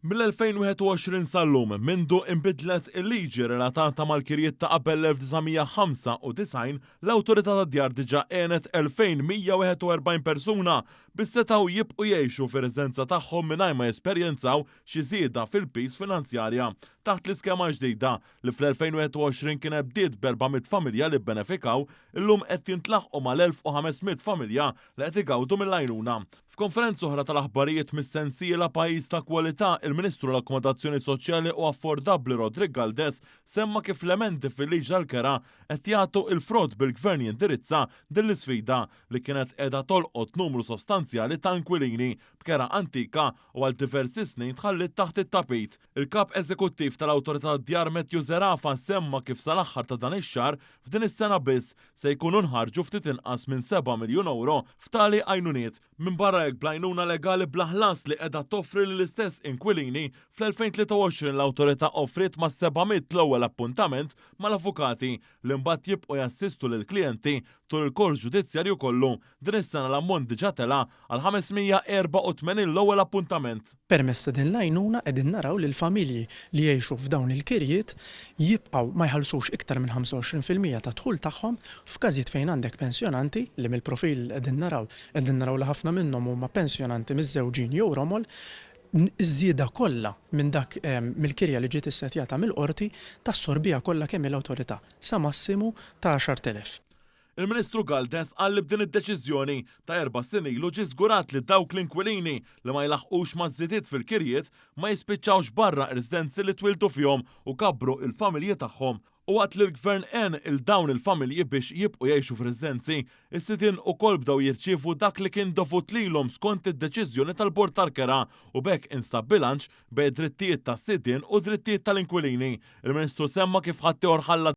Mill-2021 sal-lum, mindu inbidlet il-liġi relatata mal-kirjiet ta' qabel l-1995, l-Awtorità tad-Djar diġà għenet 2,141 persuna biex setgħu jibqgħu jgħixu fir-residenza tagħhom mingħajr ma jesperjenzaw xi żieda fil-piż finanzjarja. Taħt l-iskema l-ġdida, li fl-2021 kienet bdiet b'400 familja li bbenefikaw, illum qed jintlaħqu mal-1,500 familja li qed igawdu mill-għajnuna. F'konferenza oħra tal-aħbarijiet mis-sensiela Pajjiż ta' Kwalità, il-Ministru għall-Akkomodazzjoni Soċjali u Affordabbli Roderick Galdes semma kif l-emendi fil-liġi tal-kera qed jagħtu l-frott bil-Gvern jindirizza din l-isfida li kienet qiegħda tolqot numru sostanzjali ta' inkwilini b'kera antika u għal diversi snin tħalliet taħt it-tapit. Il-Kap Eżekuttiv tal-Awtorità tad-Djar Matthew Zerafa semma kif sal-aħħar ta' dan ix-xahar f'din is-sena biss se jkunu nħarġu ftit inqas minn seba' miljun ewro f'tali għajnuniet. Minbarra hekk bl-għajnuna legali bla ħlas li qiegħda toffri lill-istess inkwilini, fl-2023 l-Awtorità offriet mas-700 l-ewwel appuntament mal-avukati li mbagħad jibqgħu jassistu lill-klijenti tul il-kors ġudizzjarju kollu. Din is-sena l-ammont diġà tela' għal 584 l-ewwel appuntament. Permezz ta' din l-għajnuna qegħdin naraw li l-familji li jgħixu f'dawn il-kirjiet jibqgħu ma jħallsux iktar minn 25% tad-dħul tagħhom. F'każijiet fejn għandek pensjonanti, li mill-profil li qegħdin naraw, qegħdin naraw li ħafna minnhom huma pensjonanti miżżewġin jew romol, iż-żieda kollha minn dak mill-kirja li ġiet issettjata mill-Qorti tassorbiha kollha kemm hi l-Awtorità, sa massimu ta' 10,000. Il-Ministru Galdes qal li b'din id-deċiżjoni ta' 4 snin ilu ġie żgurat li dawk l-inkwilini li ma jlaħħqux maż-żidiet fil-kirjiet ma jispiċċawx barra r-residenzi li twildu fihom u kabbru il-familji tagħhom. U waqt li l-Gvern għen 'il dawn il-familji biex jibqgħu jgħixu f'residenzi, is-sidien ukoll bdew jirċievu dak li kien dovut lilhom skont id-deċiżjoni tal-Bord tal-Kera u b'hekk instab bilanċ bejn drittijiet tas-sidien u drittijiet tal-inkwilini. Il-Ministru semma kif ħaddieħor ħalla